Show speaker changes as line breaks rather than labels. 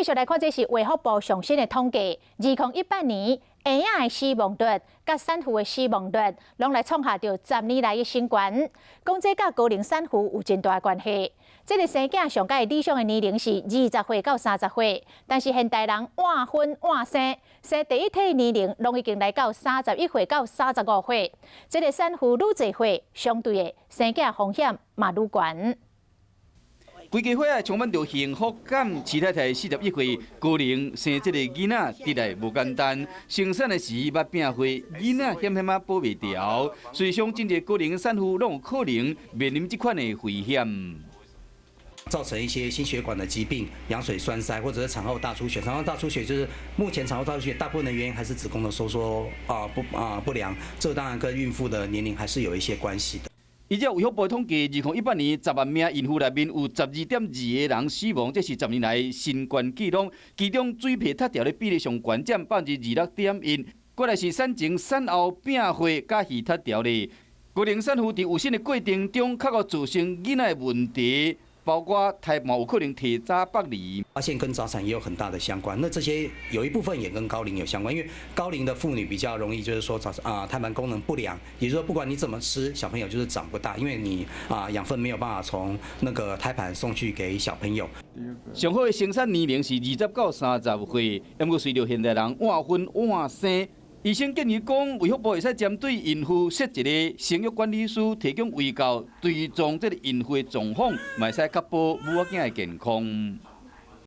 續來看，這是衛福部上新的統計，2018年嬰仔的死亡率佮產婦的死亡率，攏來創下著10年來的新高。講這佮高齡產婦有真大的關係。這个生囝上蓋理想的年齡是20歲到30歲，但是現代人晚婚晚生，生第一胎的年齡攏已經來到31歲到35歲。這个產婦愈濟歲，相對的生囝風險嘛愈懸。
規家伙仔充滿著幸福感。徐太太41歲，高齡生這个囡仔，的確無簡單。生產的時捌摒血，囡仔險險仔保袂牢。事實上，真濟高齡產婦攏有可能面臨這款的危險，
造成一些心血管的疾病、羊水栓塞，或者是產後大出血。產後大出血就是目前產後大出血大部分的原因還是子宮的收縮啊不啊不良，這當然跟孕婦的年齡還是有一些關係的。
依照衛福部統計，2018年10萬名孕婦內面有12.2個人死亡，這是10年來新高紀錄。其中水皮脫掉的比例上懸，佔26.1%。過來是產前產後摒血佮血脫掉的。高齡產婦佇有生的過程中，較會造成囡仔的問題，包括胎盤有可能提早剝離。
發現跟早產也有很大的相關，那這些有一部分也跟高齡有相關，因為高齡的婦女比較容易就是說早啊胎盤功能不良，也就是說不管你怎麼吃，小朋友就是長不大，因為你啊養分沒有辦法從那個胎盤送去給小朋友。
上好的生產年齡是20到30歲，不過隨著現代人晚婚晚生，醫生建議講，衛福部會使針對孕婦設一个生育管理師，提供衛教，追蹤這个孕婦的狀況，嘛會使確保母仔囝的健康。